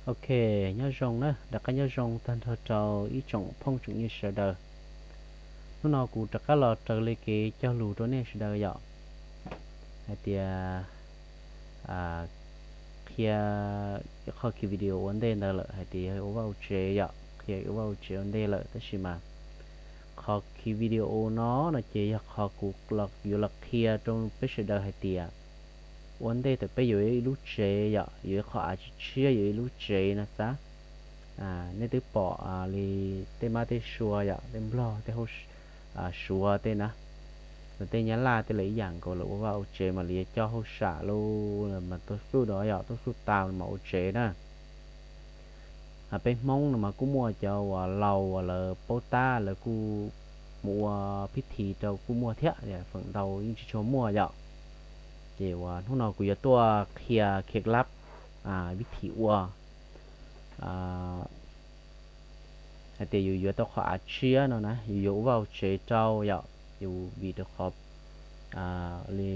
Ok, nyob zoo na, rov qab nyob zoo tag nrho rau ib tsoom phooj tsoom ywg sawv daws. Hnub no kuv rov qab los raws li kev cog lus rau nej sawv daws yom, hais tias qhia qhov ki video ua ntej ntawd lawm hais tias yog ua vaj ua tsev yom, qhia ua vaj ua tsev ua ntej lawm tab sis mas qhov ki video no no ces yog qhov kuv yuav los qhia rau peb sawv daws hais tias ua ntej thaum peb yuav ib lub tsev yom, yuav ib qho av tshiab tshiab, yuav ib lub tsev no xav, nej twb pom li tej mab tej sua yom, tej nplog tej hauv Suav tej na, tej nyab laj tej lawv ib yam nkaus, lawv ua vaj ua tsev mas lawv yuav coj hauj sam lub mas tuaj xuj do yom, tuaj xuj tas mas ua tsev na. Peb Hmoob no mas kuj muaj cov uas laus uas lawv paub tab lawv kuj mus ua pib thi rau kuj muaj thiab, feem ntau yeej tsis tshua muaj yom. Ces uas hnub no kuv yuav tuaj qhia khev lab vib thim ua hais tias yus yuav tau qhov av tshiab no na, yus yuav ua vaj ua tsev rau yom, yus vim rau qhov li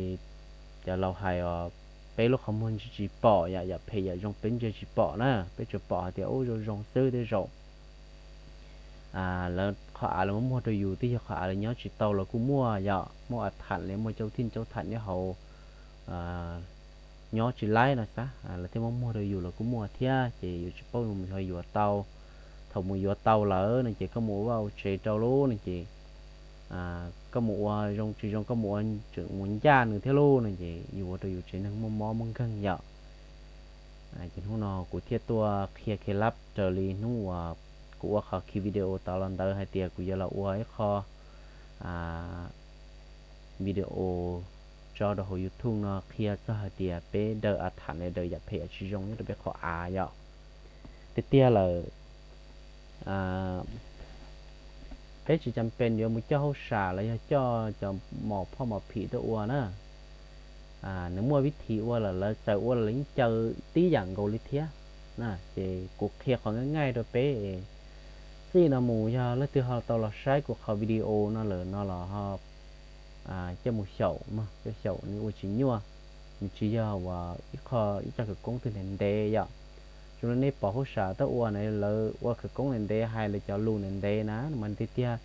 cov laus hais os, peb lub qhov muag ntsia tsis pom yom, yam phem yam zoo peb ntsia tsis pom na, peb tsuas pom hais tias ub zoo zoo xwb tej zaum lawv qhov av lawv muab muag rau yus twb yog qhov av lawv nyob tsis tau los kuj muaj yom, muaj a tham li muaj cauj thij cauj tham nyob hauv nyob tsis laib no xav, lawv thiaj muab muag rau yus los kuj muaj thiab, ces yus tsis paub mus yuav tau. Thaum mus yuav tau lawm no ces koj mus ua vaj ua tsev rau lub no ces koj mus ua zoo tsis zoo koj mus ua tseem mus ncaj nws thiab lub no ces yus ua rau yus tsev neeg muaj mob muaj nkeeg yom. Ces hnub no kuv thiaj tuaj qhia khev lab raws li hnub uas kuv ua qhov ki video tod los ntawd hais tias kuv yuav los ua ib qho video tso rau hauv YouTube no qhia txog hais tias peb daws a tham li daws yam phem yam tsis zoo nyob rau peb qhov av yom. Tiag tiag lawm, peb tsis cam pes yuav mus coj hauj sam los yog coj cov mos phoj mos phim tuaj ua na. Nws muaj vib thim ua lawm, lawv txawm ua lawv yeej caw tib yam nkaus li thiab. Ces kuv qhia qhov nqaij nqaij rau peb, txij no mus yog leej twg ho tau los saib kuv qhov video no lawm no los ho coj mus xyaum, coj xyaum nws ua tsis nyuaj, nws tsis yog uas ib qho ib co khawv koob twg ntev ntev yom. Zoo li nej pom hauj sam tuaj ua na, lawv ua khawv koob ntev ntev hais lawv cov lus ntev ntev na mas tiag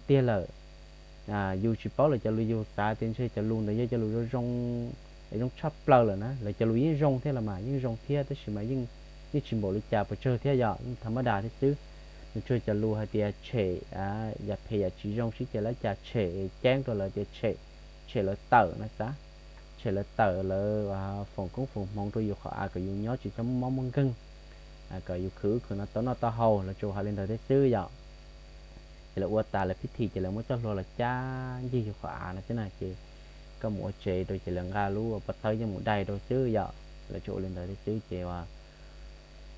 tiag lawm, yus tsis paub lawv cov lus, yus xav tias ntshe cov lus ntawd yog cov lus zoo zoo, zoo tshaj plaws lawm na, lawv cov lus yeej zoo thiab los mas yeej zoo thiab tab sis mas yeej tsis npaum li cas pes tsawg thiab yom, yeej tham mab das thiab xwb. Nws tsuas cov lus hais tias tshem yam phem yam tsis zoo sib ces lawv cas tshem ceeb rau lawv tias tshem, tshem lawv tawm no xav, tshem lawv tawm lawv foom koob foom hmoov rau yus qhov av kom yus nyob tsis txhob muaj mob muaj nkeeg, kom yus khwv ub khwv no tau noj tau haus, lawv tsuas hais li ntawd thiab xwb yom. Ces lawv ua tas lawv pib thim ces lawv muab txoj hlua los cab ncig yus qhov av no xwb na ces koj mus ua tsev rau ces lawv nqa lub pob tawb coj mus dai rau xwb yom, lawv tsuas ua li ntawd thiab xwb ces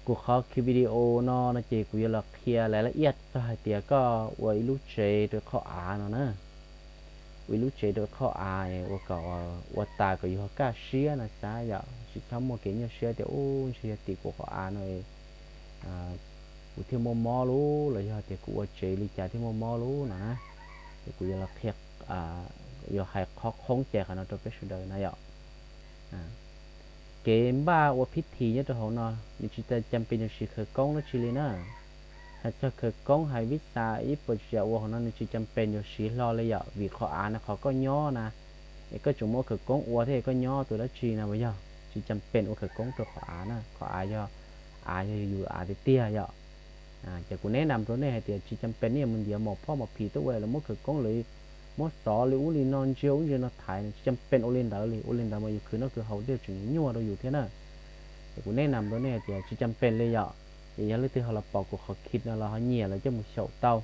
kuv qhov ki video no no ces kuv yuav los qhia lawv laj iaj txog hais tias koj ua ib lub tsev rau qhov av no na, ua ib lub tsev rau qhov av ua kom ua tas kom yus ho kaj siab no xav yom, tsis txhob muaj kev nyuaj siab tias ub ntshe yog tim kuv qhov av no kuv thiaj muaj mob lub los yog tias kuv ua tsev li cas thiaj muaj mob lub no na. Ces kuv yuav los qhia, yuav hais qhov qhoob ces qhov no rau peb sawv daws na yom. Kev npaj ua pib thim nyob rau hauv no nws tsis cam pes yus siv khawv koob dab tsi li na. Hais txog khawv koob hais vib xas ib puas tsav ua hauv no nws tsis cam pes yus siv hlo li yom, vim qhov av no qhov koj nyob na, es koj tseem muaj khawv koob ua thiab koj nyob tus dab tsi no mas yog tsis cam pes ua khawv koob rau qhov av na, qhov av yog, av yog yus av tiag tiag yom. Ces kuv neb nam rau nej hais tias tsis cam pes nej yuav mus ntiav mos phoj mos phim tuaj ua lawv muab khawv koob lawv muab xov li ub li no ntsia ub ntsia no thaiv, tsis cam pes ua li ntawd li, ua li ntawd mas yus khwv noj khwv haus thiaj tseem nyuaj rau yus thiab na. Ces kuv neb nam rau nej hais tias tsis cam pes li yom. Ces yog leej twg ho los pom kuv qhov ki no los ho nyiam los coj mus xyaum tau,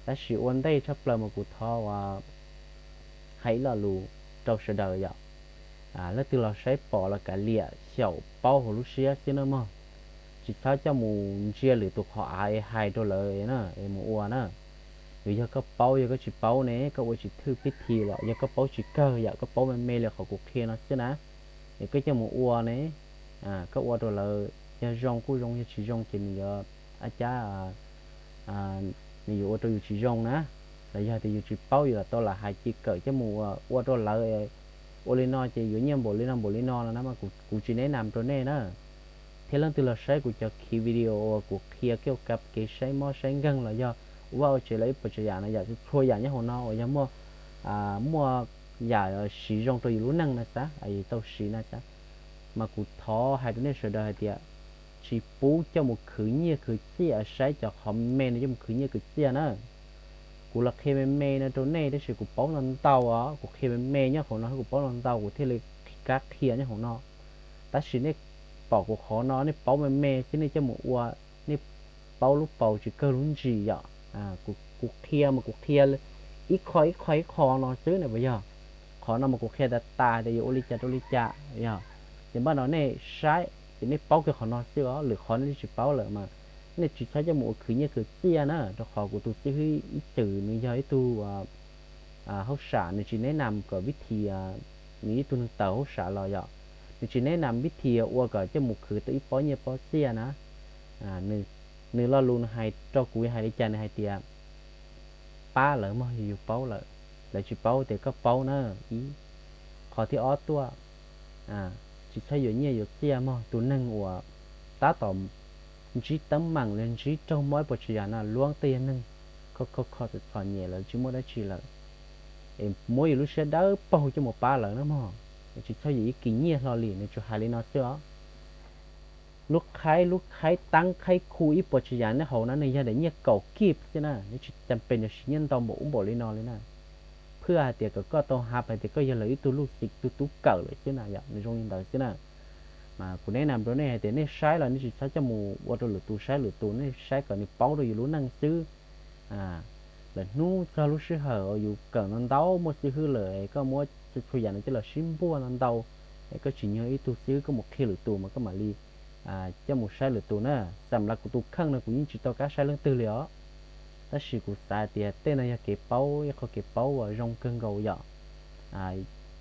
tab sis ua ntej tshaj plaws mas kuv thov uas hais ib lo lus rau sawv daws yom. Leej twg los saib pom los kav liam xyaum paub hauv lub siab xwb na mog. Tsis txhob coj mus ntsia lwm tus qhov av es hais rau lawv na es mus ua na. Vim yog koj paub yog koj tsis paub ne koj ua tsis thwj pib thi los yog koj paub tsis kawg yom, koj paub me me li qhov kuv qhia no xwb na, es koj coj mus ua ne, koj ua rau lawv yog zoo kuj zoo yog tsis zoo ces nws yuav, ab cab, nws yuav ua rau yus tsis zoo na. Los yog tias yus tsis paub yus los tau lam hais ci kawm coj mus ua rau lawv, ua li no ces yuav nyiaj npaum li no npaum li no no na mas kuv tsis neb nam rau nej na. Thiab leej twg los saib kuv cov khiv video uas kuv qhia kiab kev saib mob saib nkeeg los yog ua vaj ua tsev los ib puas tsav yam no yom, txhua yam nyob hauv no uas yog muaj, muaj yam siv zoo rau yus lub neej no xav, yus tau siv no xav. Mas kuv thov hais rau nej sawv daws hais tias tsis pub coj mus khwv nyiaj khwv txiaj, saib cov qhov me no coj mus khwv nyiaj khwv txiaj na. Kuv los qhia me me no rau nej tab sis kuv paub ntau ntau os, kuv qhia me me nyob hauv no kuv paub ntau ntau kuv thiaj li kab qhia nyob hauv no. Tab sis nej pom kuv qhov no nej paub me me xwb nej coj mus ua, nej paub lub paus tsis kawg lub ntsis yom. Kuv qhia mas kuv qhia ib qho ib qho ib qho no xwb na puas yog? Qhov no mas kuv qhia tas tas tias yuav ua li cas rau li cas yog. Ces npaj no nej saib ces nej paub kiag qhov no xwb os, lwm qhov nej tsis paub lawm mas nej tsis txhob coj mus ua khwv nyiaj khwv txiaj na, rau qhov kuv tus xib hwb ib txwm nws yog ib tug hauj sam, nws tsis neb nam kom vib thi, nws ib tug neeg tawm hauj sam los yom, nws tsis neb nam vib thi ua kom coj mus khwv tau ib pob nyiaj pob txiaj na. Nws lo lus nws hais rau kuv hais li cas, nws hais tias pab lawv mog, yus paub lawm, lawv tsis paub tias koj paub na. Ib, qhov thib ob tuaj, tsis txhob yuav nyiaj yuav txiaj mog, tus neeg uas tab tom ntsib teeb meem los ntsib raug mob ib puas tsav yam no luab tej yog neeg kho kho kho txom txom nyem lawv tsis muaj dab tsi lawm, es muab yus lub siab dawb paug coj mus pab lawv na mog. Tsis txhob yuav ib kis nyiaj hlo li, nws tsuas hais li no xwb os. Lub khaib, lub khaib taab khaib khu ib puas tsav yam nyob hauv no nws yog daim nyiaj kaum kib xwb na, nws tsis cam pes siv nyiaj ntau npaum ub npaum li no li na. Phwj hais tias kom koj tau hab hais tias koj yog lawv ib tug luj xim tug tub kawm lawm xwb na yom, nws zoo li ntawd xwb na. Mas kuv neb nam rau nej hais tias nej saib los nej tsis txhob coj mus ua rau lwm tus saib, lwm tus nej saib kom nws paub rau yus lub neej xwb. Lawm hnub txog lub sij hawm uas yus kawm ntau ntau muaj xib hwb lawm es koj muab txhua txhua yam no coj los sib npuaj ntau ntau, es koj tsim nyog ib tug xib hwb koj mus qhia lwm tus mas koj mam li coj mus saib lwm tus na. Xam las kuv tus kheej no kuv yeej tsis tau kab saib leej twg li os. Tab sis kuv xav tias tej no yog kev paub, ib qho kev paub uas zoo kawg nkaus yom.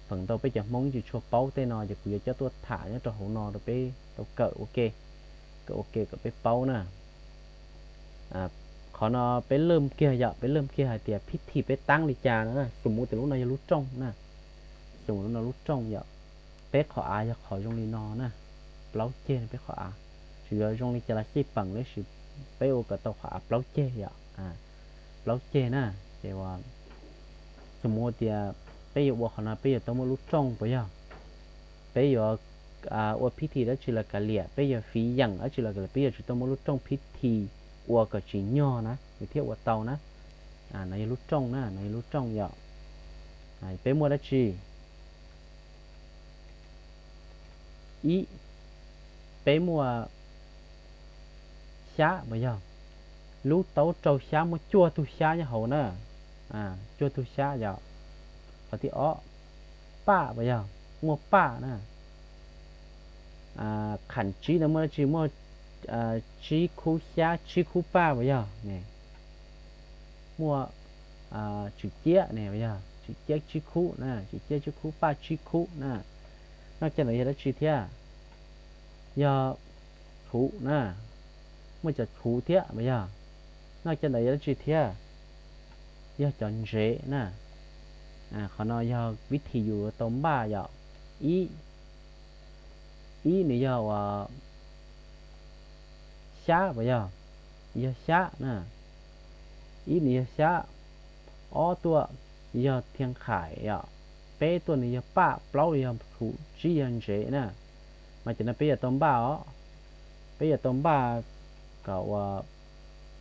Feem ntau peb cov Hmoob yeej tsis tshua paub tej no ces kuv yuav coj tuaj tham nyob rau hauv no rau peb tau kawm ua ke, kawm ua ke kom peb paub na. Qhov no peb laj kiag yom, peb laj kiag hais tias phib thi peb taab li cas no na, xum mus tias lub no yog lub rooj na, xum lub no lub rooj yom, peb qhov av yog qhov zoo li no na, plaub ceg no peb qhov av, tsuas yuav zoo li cas los xij peem li sis peb ua kom tau qhov av plaub ceg yom, plaub ceg na. Ces xum mus tias peb yuav ua qhov no peb yuav tau muaj lub rooj puas yog? Peb yuav ua phib thi dab tsi los kav liam, peb yuav fiv yeem dab tsi los kav liam, peb yuav tsum tau muaj lub rooj phib thi ua kom tsim nyog na nws thiaj ua tau na. No yog lub rooj na, no yog lub rooj yom. Peb muaj dab tsi? Ib, peb muaj xyab puas yog? Lub taub rau xyab muaj cuaj tug xyab nyob hauv na, cuaj tug xyab yom. Qhov thib ob, paj puas yog? Muaj paj na. Qham tsib no muaj dab tsi? Muaj tsib khub xyab tsib khub paj puas yog? Muaj tswm ciab ne puas yog? Tswm ciab tsib khub na, tswm ciab tsib khub, paj tsib khub na. Noj coj ntawd yog dab tsi thiab? Yog txhuv na, muaj cov txhuv thiab puas yog? Noj coj ntawd yog dab tsi thiab? Yog cov ntsev na. Qhov no yog vib thi yus tau npaj yom. Ib, ib nws yog uas xyab puas yog? Yog xyab na. Ib nws yog xyab, ob tuaj yog thia qhaim yom, peb tuaj nws yog paj, plaub yog txhuv, tsib yog ntsev na. Mas cov no peb yuav tau npaj os, peb yuav tau npaj kom uas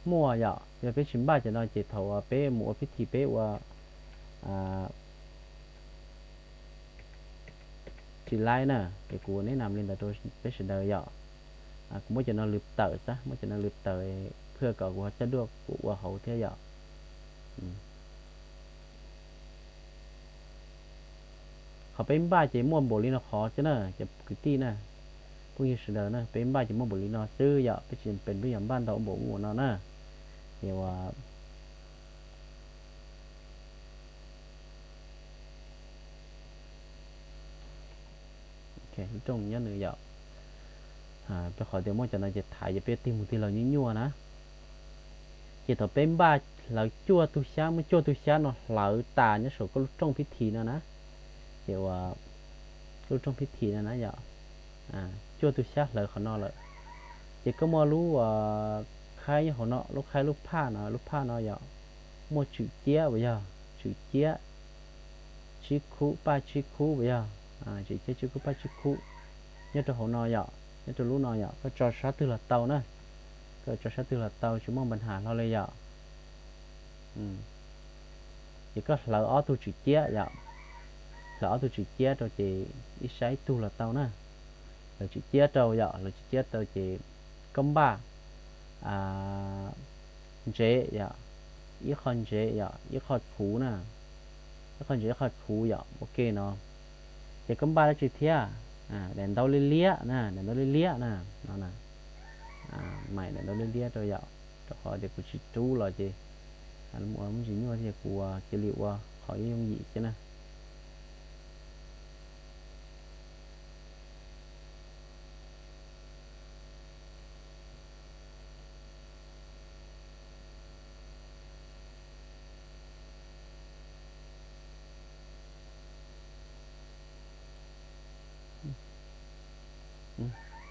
muaj yom. Yog peb tsis npaj cov no ces thaum uas peb mus ua phib thi peb ua tsis laib na. Ces kuv neb nam li ntawd rau peb sawv daws yom. Kuv muab cov no lwm tawm xwb, muab cov no lwm tawm, phwj kom kuv ho coj duaj kuv ua hauv thiab yom. Qhov peb npaj ces muaj npaum li no qhov xwb na cov kwv tij na, phooj ywg sawv daws na, peb npaj ces muaj npaum li no xwb yom, peb tsis pes lub yam npaj ntau npaum ub npaum no na. Ces ua lub rooj nyob nws yom. Rau qhov tias muaj cov no ces thaiv ces peb tig mus tig los nyuaj nyuaj na. Ces thaum peb npaj hlawv cuaj tug xyab, muaj cuaj tug xyab no hlawv tas nyob saum koj lub rooj phib thi no na. Ces ua lub rooj phib thi no na yom, cuaj tug xyab hlawv qhov no lawm. Ces koj muaj lub khaib nyob hauv no, lub khaib lub phaj no, lub phaj no yom, muaj tswm ciab uas yog tswm ciab tsib khub paj tsib khub uas yog tswm ciab tsib khub paj tsib khub nyob rau hauv no yom, nyob rau lub no yom, koj tso sab twg los tau na. Koj tso sab twg los tau, tsis muaj npa nham hlo li yom. Ces koj hlawv ob tug tswm ciab yom, hlawv ob tug tswm ciab rau ces ib sab ib tug los tau na. Hlawv tswm ciab rau yom, hlawv tswm ciab rau ces koj npaj ntsev yom, ib qho ntsev yom, ib qho txhuv na, ib qho ntsev ib qho txhuv yom, ua ke no. Ces koj npaj dab tsi thiab? Daim ntaub liab liab na, daim ntaub liab liab na, no, maim daim ntaub liab liab rau yom, rau qhov tias kuv tsis rub los ces muaj ntsis nyuaj thiab, kuv cia li ua qhov yooj yim xwb na.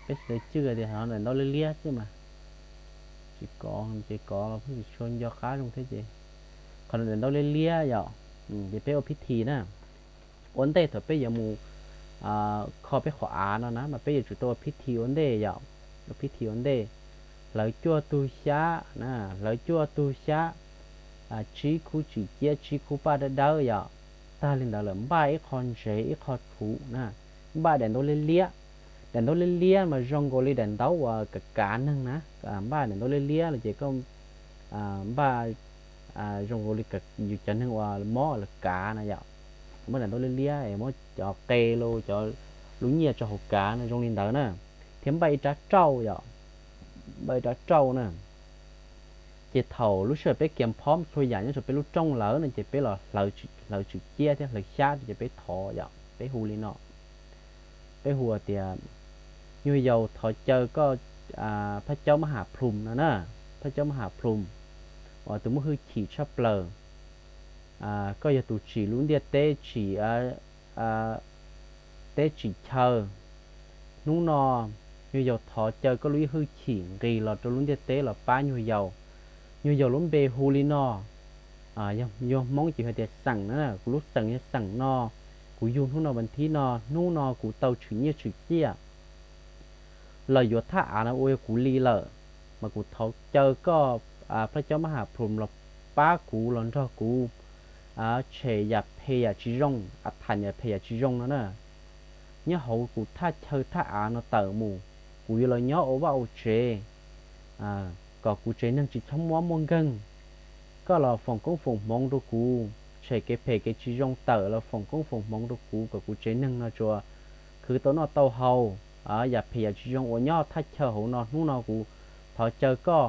Peb sawv daws cwj tias daim ntaub liab liab xwb mas, tsis kov ces kov los pheej tsis tshua nco qab zoo thiab ces, qhov no daim ntaub liab liab yom. Ces peb ua phib thi na, ua ntej thaum peb yuav mus kho peb qhov av no na mas peb yuav tsum tau ua phib thi ua ntej yom, ua phib thi ua ntej. Hlawv cuaj tug xyab na, hlawv cuaj tug xyab, tsib khub tswm ciab tsib khub paj dawb dawb yom. Tag li ntawd lawm npaj ib qho ntsev ib qho txhuv na, npaj daim ntaub liab liab. Daim ntaub liab liab mas zoo nkaus li daim ntaub uas kav kav neeg na, npaj daim ntaub liab liab no ces koj npaj zoo nkaus li yus cov neeg uas mob lawv kav na yom. Muab daim ntaub liab liab es muab cov qe los cov lub nyiaj tso hauv kav no zoo li ntawd na, thiab npaj ib rab rauj yom, npaj ib rab rauj na. Ces thaum lub sij hawm peb kiag phob txhua yam nyob rau peb lub rooj lawm no ces peb los hlawv tswm ciab thiab hlawv xyab ces peb thov yom, peb hu li no, peb hu tias, nyuag yaus thov caw koj Phab Caub Mab Ham Plhum no na, Phab Caub Mab Ham Plhum uas tus muaj hwj chim tshaj plaws, koj yog tus tsim lub ntiaj teb tsim teb tsim chaw. Hnub no nyuag yaus thov caw koj lub hwj chim nqis los rau lub ntiaj teb los pab nyuag yaus. Nyuag yaus lub npe hu li no, yog Hmoob ces hais tias xeem na, kuv lub xeem yog xeem no, kuv yug hnub no vas thib no, hnub no kuv tau tshwm nyiaj tshwm txiaj los yuav thaj av no ua yog kuv li lawm, mas kuv thov caw koj Phab Caub Mab Ham Plhum los pab kuv los nrog kuv tshem yam phem yam tsis zoo, a tham yam phem yam tsis zoo no na, nyob hauv kuv thaj chaw thaj av no tawm mus. Kuv yuav los nyob ua vaj ua tsev kom kuv tsev neeg tsis txhob mob muaj nkeeg. Koj los foom koob foom hmoov rau kuv, tshem kev phem kev tsis zoo tawm los foom koob foom hmoov rau kuv kom kuv tsev neeg no tsuas khwv tau noj tau haus, yam phem yam tsis zoo uas nyob thaj chaw hauv no hnub no kuv thov caw koj,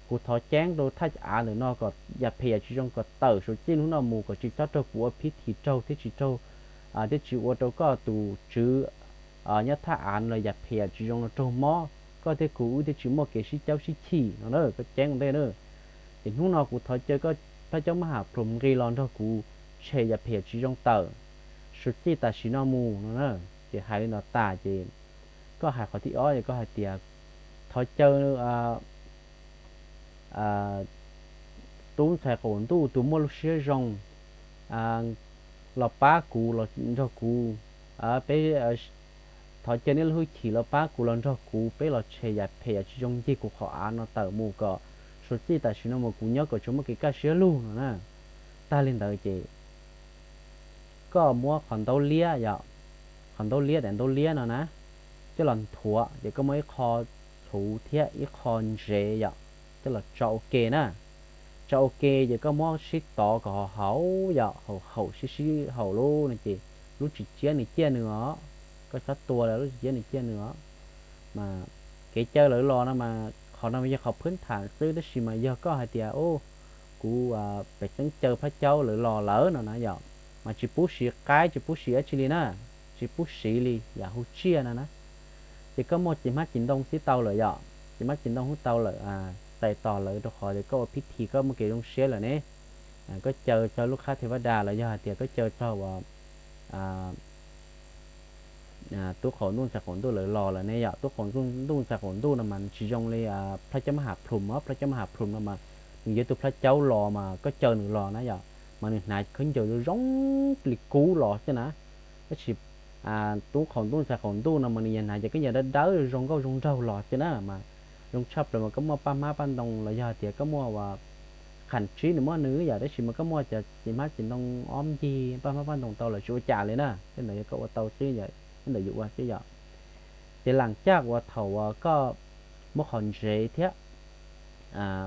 kuv thov ceeb rau thaj av ntawm no kom yam phem yam tsis zoo kom tawm suav txij hnub no mus kom tsis txhob raug kuv ua phib thi raug thiab tsis raug, thiab tsis ua rau koj tus tswv nyob thaj av no los yam phem yam tsis zoo no raug mob, koj thiab kuv wb thiaj tsis muaj kev sib caub sib chim no na, koj ceeb ua ntej na. Ces hnub no kuv thov caw koj Phab Caub Mab Ham Plhum nqis los nrog kuv tshem yam phem yam tsis zoo tawm suav txij tam sim no mus no na. Ces hais li no tas ces koj hais qhov thib ob es koj hais tias, thov caw tub ntxhais qaum ntuj tus muaj lub siab zoo los pab kuv los nrog kuv, peb thov caw nej lub hwj chim los pab kuv los nrog kuv, peb los tshem yam phem yam tsis zoo ncig kuv qhov av no tawm mus kom suav txij tam sim no mus kuv nyob kom tsuas muaj kev kaj siab lug no na. Tag li ntawd ces koj muab qhov ntaub liab yom, qhov ntaub liab daim ntaub liab no na, coj los nthuav ces koj muab ib qho txhuv thiab ib qho ntsev yom, coj los tso ua ke na. Tso ua ke ces koj muab sib tov kom haum haum yom, haum haum sib sib haum lub no ces lub tswm ciab nws ciaj nws os. Koj txhob tua lawm, lub tswm ciab nws ciaj nws os. Mas kev caw lawv los no mas qhov no yog qhov phwb tham xwb, tab sis mas yog koj hais tias, u, kuv pem xeeb caw Phab Caub lawv los lawm no na yom, mas tsis pub siv qaib tsis pub siv dab tsi li na, tsis pub siv li yam hu tsiaj no na. Ces koj muaj ces hmab cim ntoo xwb tau lawm yom, ces hmab cim ntoo xwb tau lawm, txais tos lawv rau qhov tias koj ua phib thi koj muaj kev zoo siab lawm ne. Koj caw txog lub qhab thej vaj das los yog hais tias koj caw txog uas tub qaum ntuj ntxhais qaum ntuj lawv los lawm ne yom. Tub qaum ntuj ntxhais qaum ntuj no mas tsis zoo li plab caub mab ham plhum os. Plab caub mab ham plhum no mas nws yog ib tug plab caub los mas koj caw nws los na yom, mas nws hnav khaub ncaws zoo zoo li kub los xwb na. Tab sis tub qaum ntuj ntxhais qaum ntuj no mas nws yog hnav cov khaub ncaws dawb dawb zoo nkauj zoo nraug los xwb na, mas zoo tshaj plaws mas koj muaj paj hmab paj ntoo los yog tias koj muaj uas qham tsib nws muab nws yom, tab sis mas koj muaj cov txiv hmab txiv ntoo ob ncig paj hmab paj ntoo tau lawm tsis ua cas li na. Tej ntawd yog koj ua tau xwb, tej ntawd yus ua xwb yom. Ces lam caj uas thaum uas koj muab qhov ntsev thiab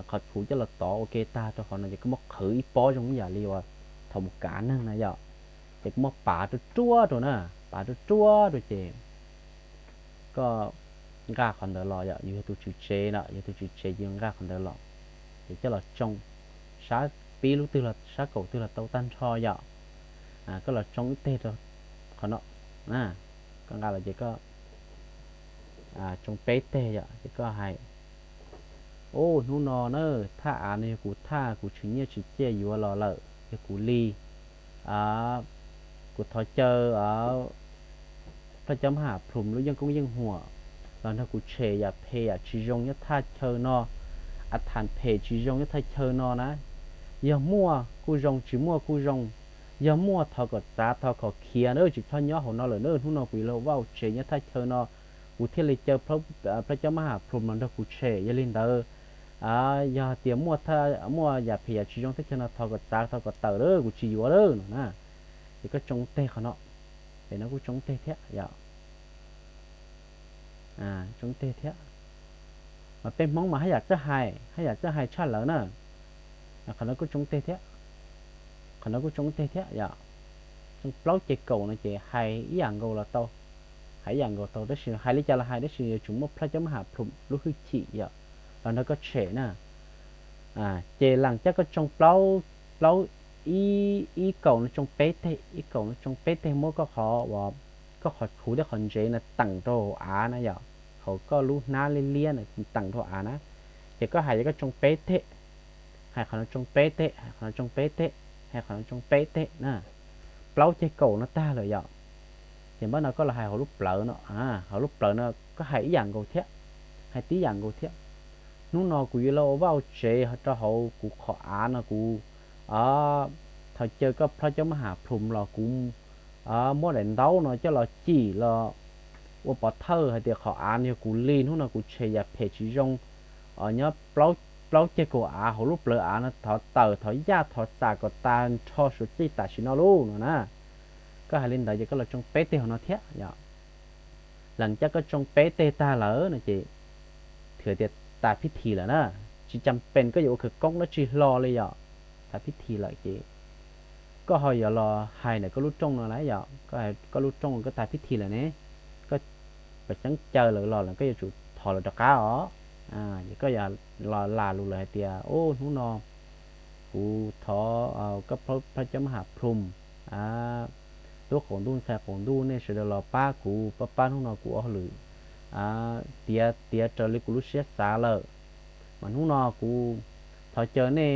qhov txhuv coj los tov ua ke tag rau qhov no ces koj muab qhwv ib pob zoo ib yam li uas thaum mus kav neeg na yom. Ces koj muab pav ruaj ruaj rau na, pav ruaj ruaj rau ces koj nqa qhov ntawd los yom, yus yog tus tswv tsev no, yog tus tswv tsev ces yus nqa qhov ntawd los, ces coj los tsoo sab, pib lub twg los sab kaum twg los tau tag nrho yom. Koj los tsoo ib teg rau qhov no, koj nqa los ces koj tsoo peb teg yom, ces koj hais, Ub, hnub no na, thaj av no yog kuv thaj, kuv tshwm nyiaj tshwm txiaj yuav los lawm, yog kuv li. Kuv thov caw plab caub mab ham plhum lub yeej koob yeej huam los nrog kuv tshem yam phem yam tsis zoo nyob thaj chaw no, a thas phem tsis zoo nyob thaj chaw no na. Yog muaj kuj zoo, tsis muaj kuj zoo. Yog muaj thov kom txav, thov kom khiav na, tsis txhob nyob hauv no lawm na. Hnub no kuv yuav los ua vaj ua tsev nyob thaj chaw no, kuv thiaj li caw plab caub mab ham plhum los nrog kuv tshem. Yog li ntawd, yog tias muaj yam phem yam tsis zoo thaj chaw no thov kom txav, thov kom tawm lawm, kuv tsis yuav lawm no na. Ces koj tsoo teg qhov no, ces no kuj tsoo teg thiab yom. Tsoo teg thiab. Mas peb Hmoob mas haj yam txawj hais, haj yam txawj hais tshaj lawv na. Qhov no kuj tsoo teg thiab, qhov no kuj tsoo teg thiab yom. Tsoo plaub ceg kaum no ces hais ib yam nkaus los tau, hais ib yam nkaus tau, tab sis hais li cas los hais, tab sis yuav tsum muaj plab caub mab ham plhum lub hwj chim yom, los nrog koj tshem na. Ces lam caj koj tsoo plaub, plaub ib, ib kaum no tsoo peb teg, ib kaum no tsoo peb teg, muab koj qhov, koj qhov txhuv thiab qhov ntsev no teem rau hauv av na yom, hauv koj lub hnab liab liab no teem rau av na. Ces koj hais tias koj tsoo peb teg, hais qhov no tsoo peb teg, hais qhov no tsoo peb teg, hais qhov no tsoo peb teg na. Plaub ceg kaum no tag lawm yom. Ces npaj no koj los hais hauv lub plawv no, hauv lub plawv no koj hais ib yam nkaus thiab, hais tib yam nkaus thiab. Hnub no kuv yuav los ua vaj ua tsev rau hauv kuv qhov av no, kuv thov caw koj plab caub mab ham plhum los kuv muab daim ntaub no coj los cim los ua pov thawj hais tias qhov av no yog kuv li. Hnub no kuv tshem yam phem tsis zoo nyob plaub ceg kaum av hauv lub plawv av no thov tawm, thov yaj, thov xam kom tag nrho suav txij tam sim no lauj no na. Koj hais li ntawd ces koj los tsoo peb teg hauv no thiab yom. Lam caj koj tsoo peb teg tag lawm no ces thwm tias tas phib thi lawm na. Tsis cam pes koj yuav ua khawv koob dab tsi hlo li yom. Tas phib thi lawm ces koj ho yuav los hais ntawm koj lub rooj no lawm yom. Koj lub rooj koj tas phib thi lawm ne, koj pam xeeb caw lawv los lawm koj yuav tsum thov lawv rov qab os. Ces koj yuav los lam lus lawm hais tias, Ub, hnub no kuv thov koj plab caub mab ham plhum, tub qaum ntuj ntxhais qaum ntuj nej sawv daws los pab kuv, pab pab hnub no kuv ua hauj lwm tiav tiav raws li kuv lub siab xav lawm. Mas hnub no kuv thov caw nej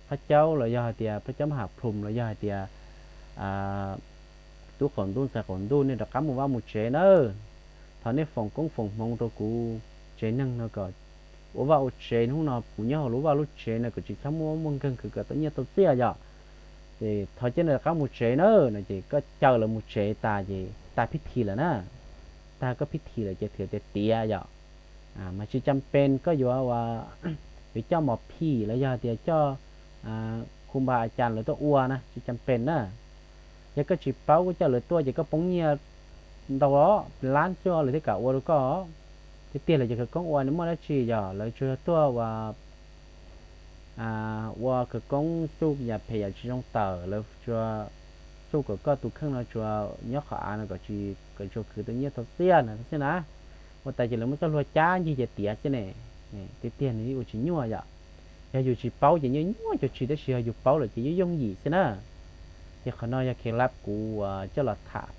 plab caub los yog hais tias plab caub mab ham plhum los yog hais tias tub qaum ntuj ntxhais qaum ntuj nej rov qab mus vaj mus tsev nawb. Thov nej foom koob foom hmoov rau kuv tsev neeg no kom ua vaj ua tsev, hnub no kuv nyob hauv lub vaj lub tsev no kom tsis txhob muaj muaj nkeeg khwv kom tau nyiaj tau txiaj yom. Ces thov caw nej rov qab mus tsev nawb no ces koj caw lawv mus tsev tas ces tag phib thi lawm na. Tag koj phib thi lawm ces thwm tias tiav yom. Mas tsis cam pes koj yuav ua, yuav coj mos phim los yog tias coj khu npa a cas lawv tuaj ua na, tsis cam pes na. Yog koj tsis paub koj coj lawv tuaj ces koj poob nyiaj ntau os, lab xwb lawv thiaj kam ua rau koj. Tiag tiag lawv cov khawv koob ua nws muaj dab tsi, yog lawv tsuas yog tuaj ua ua khawv koob xuj yam phem yam tsis zoo tawm, lawv tsuas xuj kom koj tus kheej no tsuas nyob qhov av no kom tsis, kom tsuas khwv tau nyiaj tau txiaj no xwb na. Ua tas ces lawv muab txoj hlua cab ncig ces tiav xwb ne. Tiag tiag nws ua tsis nyuaj yom. Yog yus tsis paub ces nyuaj nyuaj cuag tsis, tab sis yog yus paub lawm ces yeej yooj yim xwb na. Ces qhov no yog kheev lab kuv coj los tham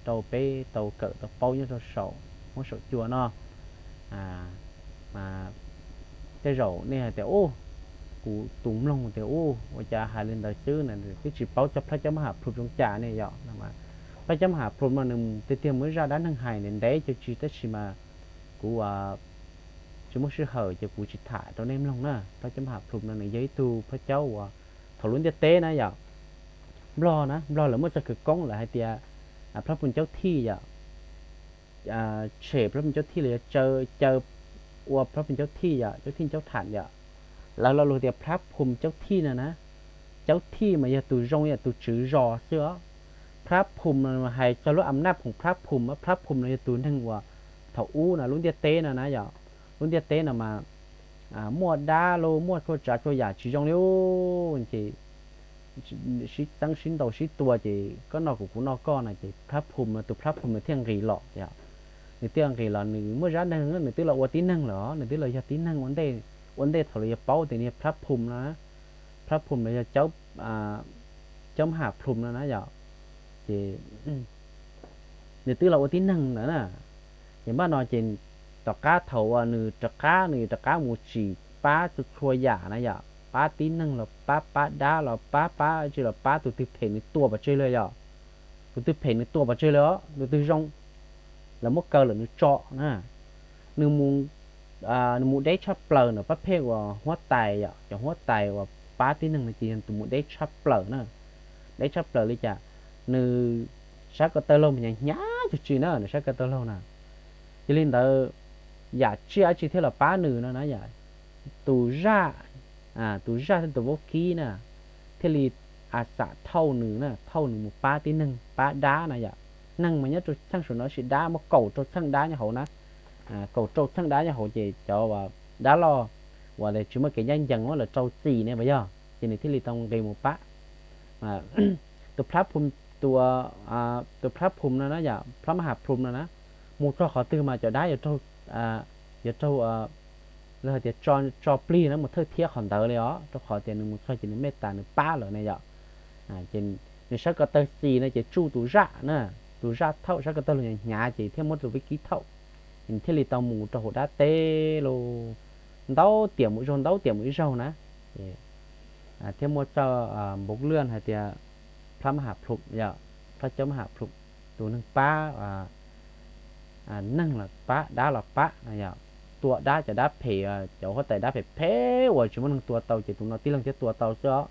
rau peb tau kawm tau paub nyob rau saum, muab saum cua no. Mas tej zaum nej hais tias, Ub, kuv tus mloog tias, ub, ua cas hais li ntawd xwb na, twb tsis paub txog plab coj mab ham plhum zoo cas ne yom. Phab Cab Mab Ham Plhum no nws tiag tiag muaj ib zaj dab neeg hais ntev ntev cov tsis tab sis mas kuv tsis muaj sij hawm ces kuv tsis tham rau nej mloog na. Phab Cab Mab Ham Plhum no nws yog ib tug phab cab uas thaum lub ntiaj teb na yom, Nplog na, Nplog lawv muaj txoj khawv koob lawv hais tias Phab Phum Caub Thij yom, tshem Phab Phum Caub Thij los yog caw ua Phab Phum Caub Thij yom, Caub Thij Caub Tham yom. Lawv lo lus tias Phab Phum Caub Thij no na, Caub Thij mas yog tus zoo yom, tus tswv zos xwb os. Phab Phum no hais txog lub am naj phoom Phab Phum, Phab Phum no yog tus neeg uas thaum ub no lub ntiaj teb no na yom, lub ntiaj teb no mas muaj dab los muaj txhua tsav txhua yam tsis zoo li ces sib txeeb sib ntaus sib tua ces koj noj kuv kuv noj koj no ces Phab Phum no, tus Phab Phum no thiaj nqis los yom. Nws thiaj nqis los nws muaj zaj neeg, nws twb los ua tib neeg lawm, nws twb los yog tib neeg ua ntej, ua ntej thaum lawv yuav paub tias nws yog Phab Phum no, Phab Phum los yog Cab Mab Ham Plhum no na yom. Ces nws twb los ua tib neeg ntawd na. Ces npaj no ces tom qab thaum uas nws rov qab, nws rov qab mus tsim pab txhua txhua yam na yom, pab tib neeg los pab, pab dab los pab, pab tsi los pab, tus twg phem nws tua pov tseg li yom. Tus twg phem nws tua pov tseg li os, tus twg zoo lawv muab kaw lawm nws tso na. Nws mus, nws mus deb tshaj plaws ntawm pab phej uas huab tais yom, cov huab tais uas pab tib neeg no ces yog tus mus deb tshaj plaws na. Deb tshaj plaws li cas? Nws sab ko taw laug mas hnyav hnyav cuag tsi na, nws sab ko taw laug na. Yog li ntawd yam tsiaj dab tsi thiaj los pab nws no na yom, tus zaj, tus zaj thiab tus vaub kib na thiaj li a xam thauj nws na, thauj nws mus pab tib neeg pab dab na yom. Neeg mas nyob rau txheej saum no sis dab muaj kaum rau txheej dab nyob hauv na, kaum rau txheej dab nyob hauv ces cov dab loj uas tsis muaj kev ncaj ncees lawv rau txim ne puas yog, ces nws thiaj li tau nqis mus pab. Tus Phab Phum, tus, tus Phab Phum no na yom, Phab Mab Ham Plhum no na, mus txog qhov twg mas cov dab yuav raug, yuav raug, los hais tias tso plig na, mus thawj thiab qhov ntawd li os, rau qhov tias nws mus txog ces nws mej tas nws pab lawm na yom. Ces nws sab ko taw xis no ces tsuj tus zaj na, tus zaj thauj, sab ko taw laug hnyav hnyav ces thiaj muab tus vaub kib thauj, ces nws thiaj li tau mus rau hauv dab teb los ntau tiam mus ib zaug, ntau tiam mus ib zaug na. Thiaj muaj txoj npau lwj hais tias Phab Mab Ham Plhum yom, Phab Cab Mab Ham Plhum, tus neeg pab neeg los pab dab los pab na yom. Tua dab, cov dab phem, cov huab tais dab phem phem uas tsis muaj neeg tua tau ces tus no tib leeg thiaj tua tau xwb os.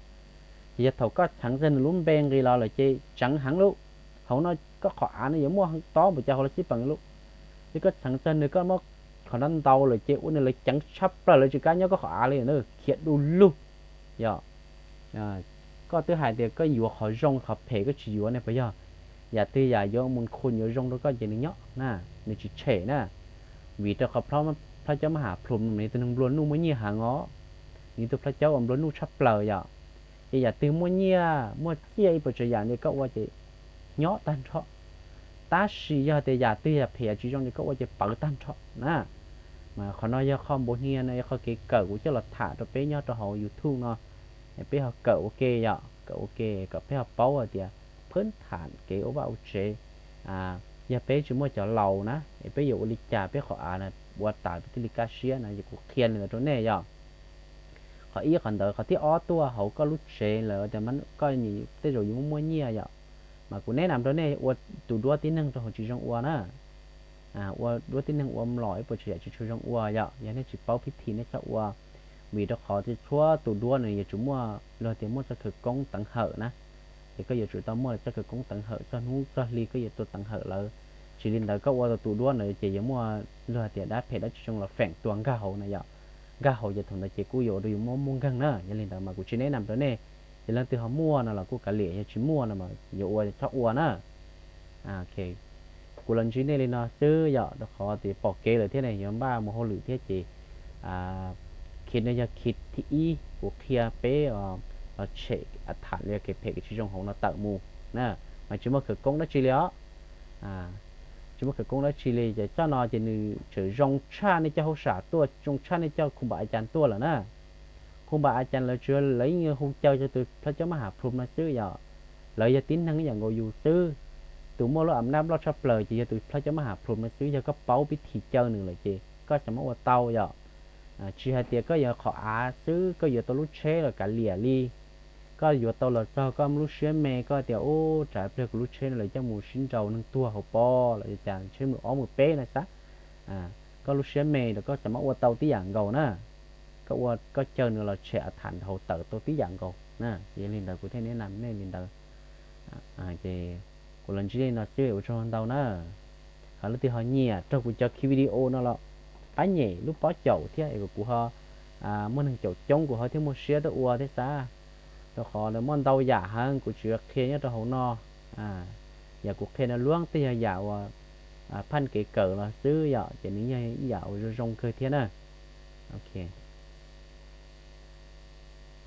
Ces yog thaum koj txheev txog nws lub npe nqis los lawm ces tseev heev lauj. Hauv no koj qhov av no yuav muaj heev tob npaum cas hauv los xij peem lauj. Ces koj txheev txog nws, koj muab qhov no ntaus lawm ces ua nws lawv ceev tshaj plaws, lawv tsis kam nyob koj qhov av li na, khiav du lug. Yog koj twb hais tias koj yuav qhov zoo qhov phem koj tsis yuav ne puas yog? Yam twg yam yuav mus khu yuav zoo rau koj ces nws nyob na, nws tsis tshem na. Vim rau qhov Phab Cab Mab Ham Plhum nws tus neeg nplua nuj muaj nyiaj heev os, nws tus Phab Cab uas nplua nuj tshaj plaws yom. Ces yam twg muaj nyiaj muaj txiaj ib puas tsav yam li koj ua ces nyob tag nrho. Tab sis yog tias yam twg yam phem yam tsis zoo ces koj ua ces pawv tag nrho na. Mas qhov no yog qhov npau hnia no, yog qhov kev kawm kuv coj los tham rau peb nyob rau hauv YouTube no, peb ho kawm ua ke yom, kawm ua ke kom peb ho paub hais tias phab tham kev ua vaj ua tsev. Yog peb tsis muaj cov laus na es peb yuav ua li cas peb qhov av na ua tas peb thiaj li kaj siab na, yog kuv qhia li ntawd rau nej yom. Qhov ib qhov ntawd, qhov thib ob tuaj hauv koj lub tsev lawm tias koj tej zaum yuav muaj muaj nyiaj yom, mas kuv neb nam rau nej ua tus duab tib neeg rau hauv tsis zoo ua na. Ua duab tib neeg ua mlom ib puas tsav yam tsis tshua zoo ua yom, yog nej tsis paub phib thi nej txhob ua. Vim rau qhov tias txhua tus duab nws yuav tsum muaj luag tias muaj txoj khawv koob teev hawm na, ces koj yuav tsum tau muaj txoj khawv koob teev hawm, txog hnub txog hli koj yuav tua teev hawm lawv. Tsis li ntawd koj ua tus duab ntawd ces yuav muaj luag tias dab phem dab tsis zoo los feem tua nkag hauv na yom. Nkag hauv ces thaum ntawd ces kuj yuav ua rau yus muaj muaj nkeeg na. Yog li ntawd mas kuv tsis neb nam rau nej, ces leej twg ho muaj no los kuj kav liam, yog tsis muaj no mas yuav ua txhob ua na. Kuv los ntsib nej li no xwb yom, rau qhov tias pom kev lawm thiab ne, yuav npaj mus hauj lwm thiab ces khiv no yog khiv thib ib kuv qhia peb los tshem tham li kev phem kev tsis zoo hauv no tawm mus na, mas tsis muaj khawv koob dab tsi li os. Tsis muaj khawv koob dab tsi li, ces txoj no ces nws tseem zoo tshaj nej cov hauj sam tuaj, zoo tshaj nej cov khu npam a cas tuaj lawm na. Khu npam a cas lawv tsuas lawv yeej hu caw rau tus Phab Cab Mab Ham Plhum no xwb yom. Lawv yog tib neeg ib yam nkaus yus xwb. Tus muaj lub am naj loj tshaj plaws ces yog tus Phab Cab Mab Ham Plhum no xwb, yog koj paub phib thi caw nws lawm ces koj xav muab ua tau yom. Tsis hais tias koj yuav qhov av xwb, koj yuav tau lub tsheb los kav liam li. koj yuav tau los txog koj muaj lub siab me, koj tias ub tsam pliag kuv lub tsheb no lawv coj mus sib nraus neeg tuag hauv pob los cas tsheb mus ob mus peb no xav, koj lub siab me los koj xav muab ua tau tib yam nkaus na, koj ua koj caw nws los tshem a tham hauv tawm tau tib yam nkaus na. Ces yog li ntawd kuv thiaj neb na nej li ntawd. Ces kuv los ntsib li no xwb ua tsaug ntau na. Ho leej twg ho nyiam raug kuv cov khi video no los pab nyem lub pob caum thiab es kuv ho muaj neeg caum coob kuv ho thiaj muaj siab tuaj ua thiab xav, rau qhov lawv muaj ntau yam heev kuv tsis qhia nyob rau hauv no. Yam kuv qhia no luag tej yog yam uas phaj kev kawm los xwb yom, ces nws yog ib yam uas zoo zoo kawg thiab na. Ok,